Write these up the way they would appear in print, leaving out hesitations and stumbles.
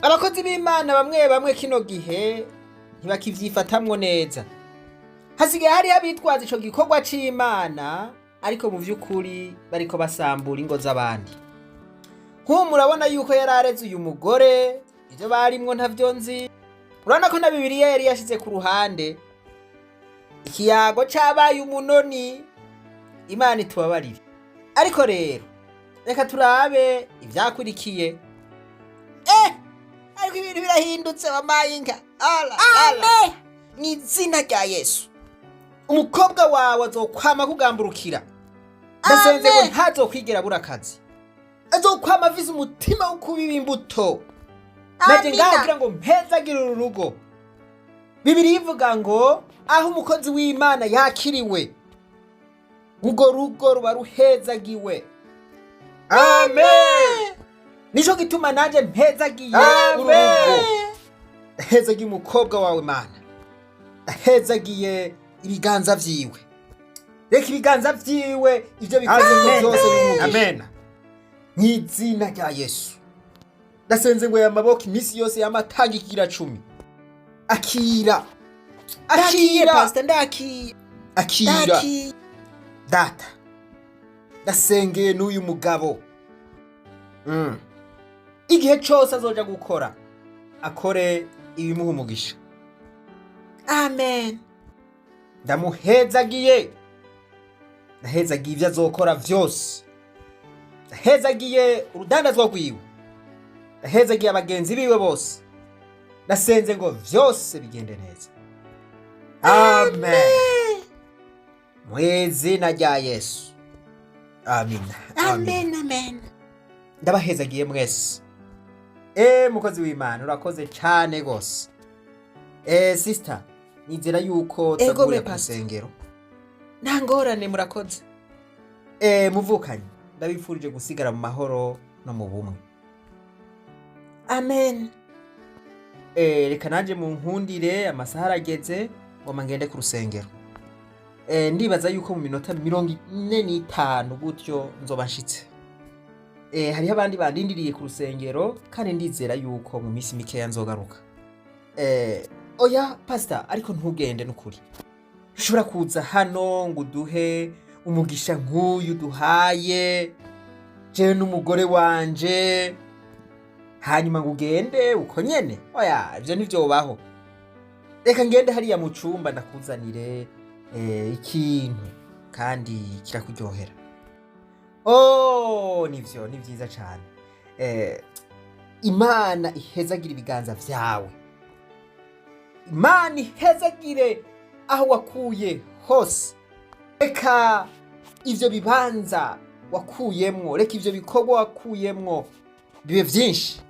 Abakozi b'Imana bamwe bamwe kino gihe ntibakivyifatamwo neza. Hasigaye hariho abitwaza ico gikorwa c'Imana, ariko mu vy'ukuri bariko basambura ingo z'abandi. Nk'ubu murabona yuko yari areze uyu mugore, ivyo barimwo ntavyo nzi. Urabona ko na Bibiliya yari yashize ku ruhande. Ikiyago cabaye umunoni. Imana itubabarire. Ariko rero reka turabe ivyakurikiye. Ariko ibintu birahindutse, wamaye inka. Ala, ala. Mu izina rya Yesu, umukobwa wawe azokwama kugamburukira. Ndasenze ngo ntazokwigera abura akazi, azokwama afise umutima wo kubiba imbuto. Naje ngaho kugira ngo mpezagire uru rugo. Bibiliya ivuga ngo aho umukozi w'Imana yakiriwe, urwo rugo ruba ruhezagiwe. Amen. Nico gituma naje mpezagiye uru rugo. Hezagiye umukobwa wawe, Mana, hezagiye ibiganza vyiwe. Reka ibiganza vyiwe, ivyo bikoze byose, bimugisha. Amen. Mw'izina rya Yesu, ndasenze ngo aya maboko iminsi yose yamatanga ikigira cumi. Akira, Ndakiye. akira. Pastor, ndakiye. Akira. Ndakiye. Data, ndasengeye n'uyu mugabo. Igihe cose azoja gukora, akore ibimuha umugisha. Amen. Ndamuhezagiye, ndahezagiye ibyo azokora vyose, ndahezagiye urudandazwa rwiwe, ndahezagiye abagenzi biwe bose. Ndasenze ngo vyose bigende neza. Amen, mu izina rya Yesu. Amina, amen. Amen, amen. Ndabahezagiye mwese. Mukozi w'Imana, urakoze cane gose. Sister, nizera yuko Ego me, tuzahurira ku Pastor. rusengero. Nta ngorane, murakoze. Muvukanye, ndabifurije gusigara mu mahoro no mu bumwe. Amen. Reka nanje mu nkundire, amasaha arageze, ngoma ngende ku rusengero. Ndibaza yuko mu minota 45 gutyo nzoba nshitse. Hariho abandi bandindiriye ku rusengero, kandi ndizera yuko mu minsi mikeya nzogaruka. Oya pastor, ariko ntugende n'ukuri. Ushobora kuza hano ngo uduhe umugisha nk'uyu duhaye jewe n'umugore wanje, hanyuma ngo ugende uko nyene? Oya, ivyo ntivyobaho. Reka ngende hariya mu cumba ndakuzanire ikintu kandi kirakuryohera. Oh, nivyo, ni vyiza cane. Imana ihezagira ibiganza vyawe, Imana ihezagire aho wakuye hose. Reka ivyo bibanza wakuyemwo, reka ivyo bikorwa wakuyemwo bibe vyinshi.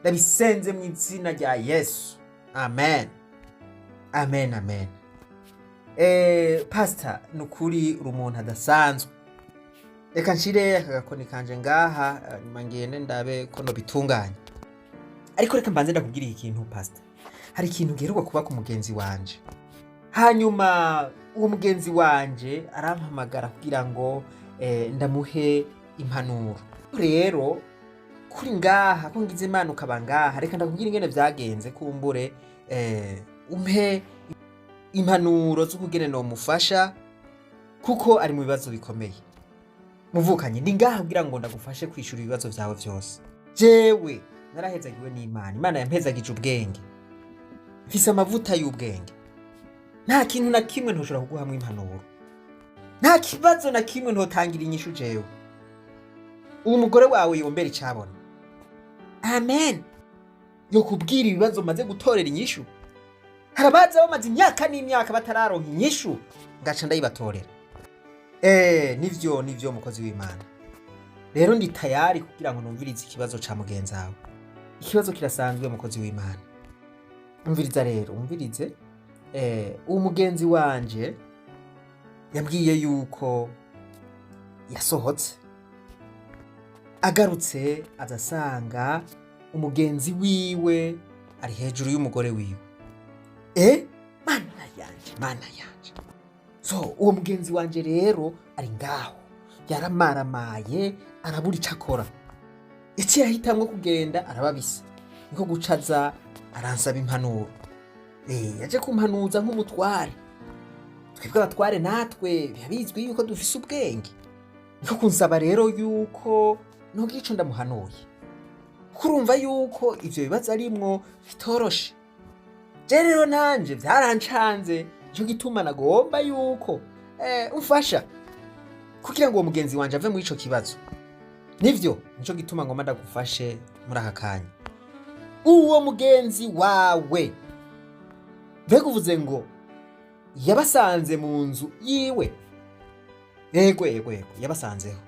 Ndabisenze mu izina rya Yesu. Amen, amen, amen. Pastor, ni ukuri uri umuntu adasanzwe. Reka nshire aka gakoni kanje ngaha, nyuma ngende ndabe ko nobitunganya. Ariko reka mbanze ndakubwira iki kintu, pastor. Hari ikintu giheruka kuba ku mugenzi wanje, hanyuma uwo mugenzi wanje arampamagara kugira ngo ndamuhe impanuro. Rero kuri ngaha ko ngize Imana ukaba ngaha, reka ndakubwira ingene vyagenze, kumbure umpe impanuro z'ukugene nomufasha, kuko ari mu bibazo bikomeye. Muvukanye, ndi ngaha kugira ngo ndagufashe kwishura ibibazo vyawe vyose. Jewe narahezagiwe n'Imana, Imana yampezagije ubwenge, mfise amavuta y'ubwenge. Nta kintu na kimwe ntoshobora kuguhamwo impanuro, nta kibazo na kimwe ntotangira inyishu jewe. Uwo mugore wawe yombera icabona. Amen. Yo kubwira ibibazo maze gutorera inyishu. Hari abaza bamaze imyaka n'imyaka batararonka inyishu, ngaca ndayibatorera. Nivyo, nivyo, mukozi w'Imana. Rero ndi tayari kugira ngo numvirize ikibazo ca mugenzi wawe. Ikibazo kirasanzwe, mukozi w'Imana. Umviriza rero, umvirize. Uwo mugenzi wanje yambwiye yuko yasohotse, agarutse azasanga umugenzi wiwe ari hejuru y'umugore wiwe. Mana yanje, Mana yanje! So uwo mugenzi wanje rero ari ngaho yaramaramaye, arabura icyo akora. Yaciye ahitamwo kugenda arababisa. Niko gucaza aransaba impanuro. Yaje kumpanuza nk'umutware. Twebwe abatware natwe biba bizwi yuko dufise ubwenge. Niko kunsaba rero yuko nogira ico ndamuhanuye, kurumva yuko ivyo bibazo arimwo bitoroshe. Je rero nanje vyarancanze, nico gituma nagomba yuko umfasha kugira ngo uwo mugenzi wanje ave muri ico kibazo. Nivyo, nico gituma ngomba ndagufashe muri aka kanya. Uwo mugenzi wawe, mbega uvuze ngo yabasanze mu nzu yiwe? Yego, yego, yego, yabasanzeho.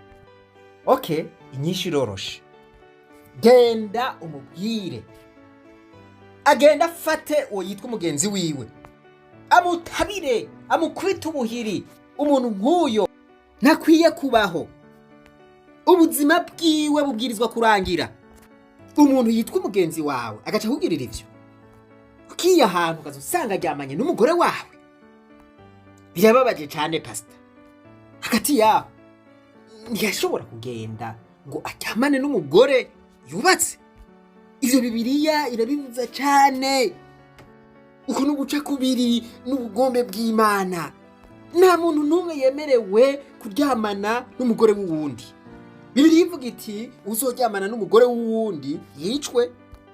Okay, inyishu iroroshe. Genda umubwire agenda afate uwo yitwa umugenzi wiwe, amutabire, amukubite ubuhiri. Umuntu nk'uyo ntakwiye kubaho, ubuzima bwiwe bubwirizwa kurangira. Umuntu yitwa umugenzi wawe agaca akugirira ivyo, ukiye ahantu ukaza usanga aryamanye n'umugore wawe, birababaje cane, pasita. Hagati yaho ntiyashobora kugenda ngo aryamane n'umugore yubatse. Ivyo Bibiliya irabibuza cane. Uko ni uguca kubiri n'ubugombe bw'Imana. Nta muntu n'umwe yemerewe kuryamana n'umugore w'uwundi. Bibiliya ivuga iti: "Uzoryamana n'umugore w'uwundi yicwe."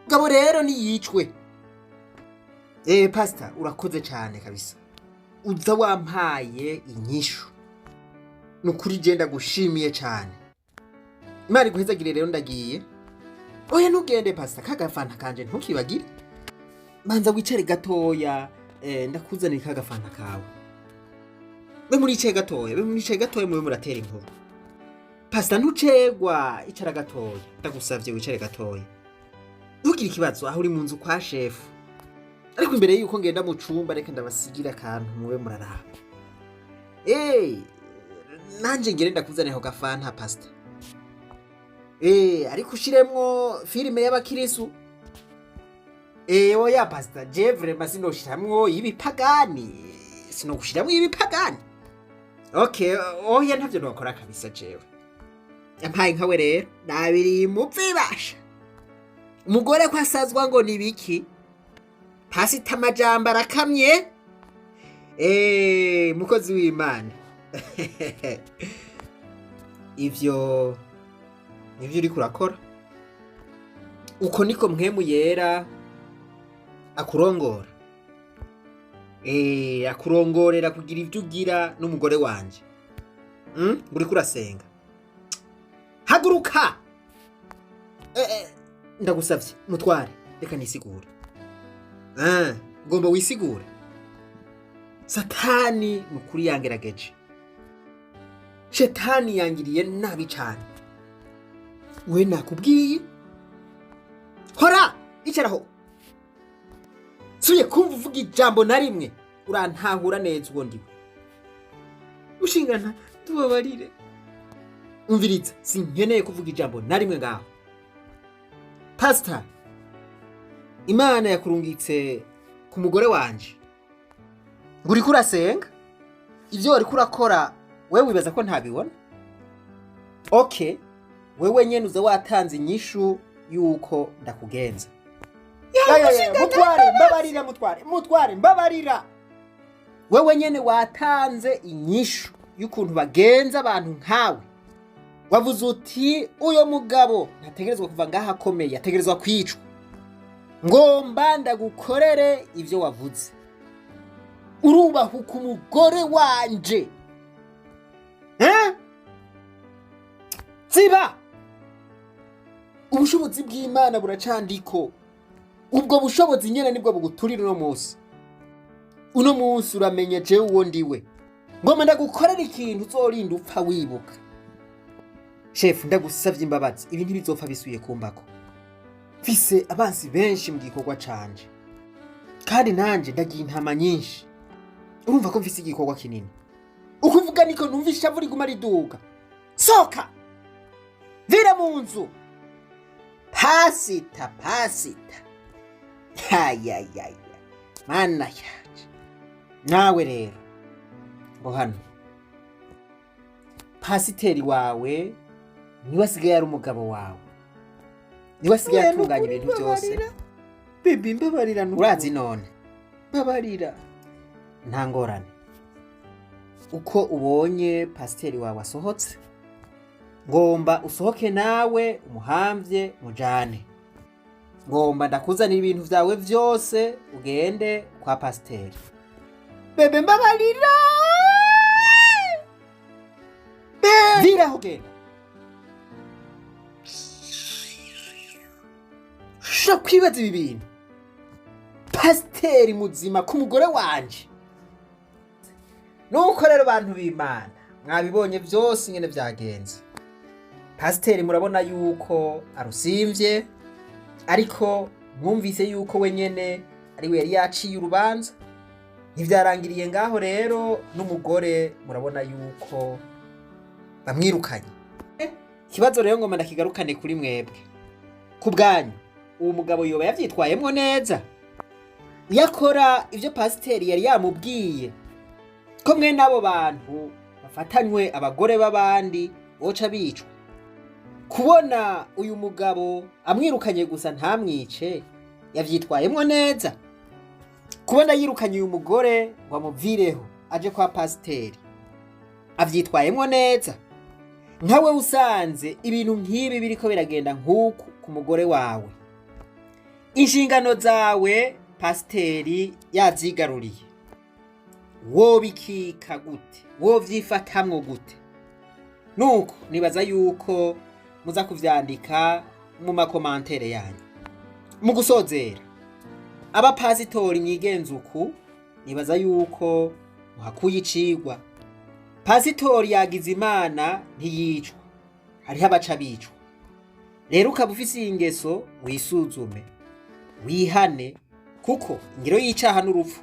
Gabo rero niyicwe. Pasita, urakoze cane kabisa, uza wampaye inyishu. Ni ukuri je ndagushimiye cane, Imana iguhezagire. Rero ndagiye. Oya, ntugende pasita, kagafanta kanje ntukibagire. Banza wicare gatoya, ndakuzanira kagafanta kawe. Be muricaye gatoya, be muricaye gatoya, mube muratera inkuru. Pasita, ntucegwa, icara gatoya, ndagusavye wicare gatoya, ntugire ikibazo. Aho uri mu nzu kwa shefu. Ariko imbere yuko ngenda mu cumba, reka ndabasigira akantu mube muraraba. Nanje ngere ndakuzanira ako gafanta, pasita. Ariko ushiremwo filime y'abakirisu. Oya pasita, je vraiment sinoshiramwo y'ibipagani, sinogushiramwo y'ibipagani. Okay, oya, ntavyo nokora kabisa jewe. Yampaye nkawe rero, nabiri mupfibasha. Umugore ko asazwa ngo ni biki? Pasita, amajambo arakamye. Mukozi w'Imana. Ivyo nivyo uriko urakora. Uko niko Mpwemu Yera akurongora. Akurongorera kugira ivyo ugira n'umugore wanje. Uriko urasenga. Haguruka! Ndagusavye mutware, reka nisigure. Ugomba wisigure. Satani nukuri yangerageje. Shetani yangiriye nabi cane. We nakubwiye. Hora! Icaraho. Suye kumva uvuga ijambo na rimwe, urantahura neza uwo ndiwe. Ushingana tubabarire. Umviriza, sinkeneye kuvuga ijambo na rimwe ngaho. Pastor, Imana yakurungitse ku mugore wanje. Ngo uriko urasenga? Ivyo wariko urakora, wewe wibaza ko ntabibona? Okay, wewe nyene uza watanze inyishu yuko ndakugenza. Ya, ya, ya, mutware, mbabarira, mutware, mutware, mbabarira. Wewe nyene watanze inyishu y'ukuntu bagenza abantu nkawe. Wavuze uti: "Uyo mugabo ntategerezwa kuva ngaha akomeye, ategerezwa kwicwa." Ngomba ndagukorere ivyo wavuze. Urubahuka umugore wanje, eh? Ziba! Ubushobozi bw'Imana buracandiko. Ubwo bushobozi nyene nibwo buguturira uno munsi. Uno munsi uramenye jewe uwo ndiwe. Ngomba ndagukorera ikintu uzorinda upfa wibuka. Shefu, ndagusavye imbabazi, ibi ntibizopfa bisubiye kumbako. Mfise abansi benshi mu gikorwa canje, kandi nanje ndagiye intama nyinshi. Urumva ko mfise igikorwa kinini. Uko uvuga niko numva ishavu riguma riduga. Soka, vira mu nzu. Pasita, pasita, hayayaya, mana yanje! Nawe rero ngo hano pasiteri wawe niwe asigaye ari umugabo wawe. Niwe asigaye Oya, atunganya nukuri ibintu byose. mbabarira. Baby, mbabarira nukuri. Urazi none? Mbabarira. Nta ngorane. Uko ubonye pasiteri wawe asohotse, ngomba usohoke nawe umuhamvye mujane. Ngomba ndakuzanira ibintu vyawe vyose, ugende kwa pasiteri. Bébé, mbabarira. Viraho, genda. Ushobora kwibaza ibi bintu, pasiteri muzima ku mugore wanje? Nuko rero, bantu b'Imana, mwabibonye byose ingene vyagenze. Pasiteri murabona yuko arusimvye, ariko mwumvise yuko we nyene ari we yari yaciye urubanza. Ntivyarangiriye ngaho rero, n'umugore murabona yuko bamwirukanye. Ikibazo rero ngoma ndakigarukane kuri mwebwe ku bwanyu: uwo mugabo yoba yavyitwayemwo neza? Iyo akora ivyo pasiteri yari yamubwiye, ko mwe n'abo bantu bafatanywe abagore b'abandi boca bicwa, kubona uyu mugabo amwirukanye gusa ntamwice, yavyitwayemwo neza? Kubona yirukanye uyu mugore ngo amuvireho aje kwa pasiteri, avyitwayemwo neza? Nkawe usanze ibintu nk'ibi biriko biragenda nk'uku ku mugore wawe, inshingano zawe pasiteri yazigaruriye, wobikika gute? Wovyifatamwo gute? Nuko nibaza yuko muza kuvyandika mu ma commentaires yanyu. Mu gusozera, abapasitori mwigenza uku, nibaza yuko muhakuye icigwa. Pasitori yagize Imana ntiyicwa, hariho abaca bicwa. Rero ukaba ufise iyi ngeso, wisuzume, wihane, kuko ingero y'icaha n'urupfu.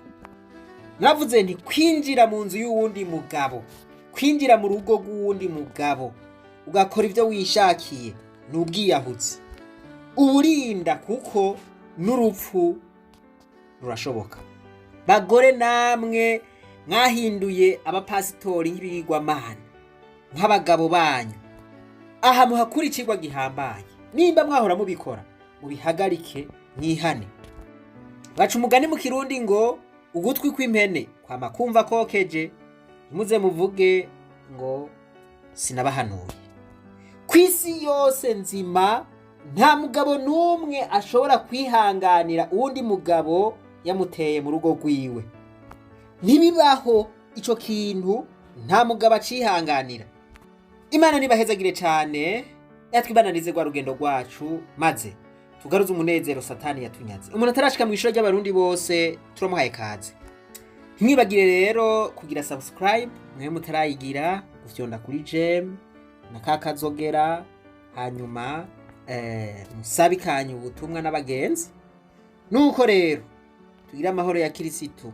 Navuze nti kwinjira mu nzu y'uwundi mugabo, kwinjira mu rugo rw'uwundi mugabo ugakora ibyo wishakiye, ni ubwiyahuzi uburinda, kuko n'urupfu rurashoboka. Bagore namwe mwahinduye abapasitori nk'ibigirwamana, nk'abagabo banyu, aha muhakura icigwa gihambaye. Nimba mwahora mubikora, mubihagarike, mwihane. Baca umugani mu Kirundi ngo ugutwi kw'impene kwama kumva kokeje. Ntimuze muvuge ngo sinabahanuye. Ku isi yose nzima nta mugabo n'umwe ashobora kwihanganira uwundi mugabo yamuteye mu rugo rwiwe. Ntibibaho ico kintu, nta mugabo acihanganira. Imana nibahezagire cane, yatwibananize rwa rugendo rwacu, maze tugaruze umunezero Satani yatunyaze. Umuntu atarashika mu ishuri ry'Abarundi bose, turamuhaye kaze. Ntimwibagire rero kugira subscribe mwe mutarayigira, gufyonda kuri j'aime na kakazogera, hanyuma musabikanye ubutumwa n'abagenzi. Nuko rero tugire amahoro ya Kirisitu.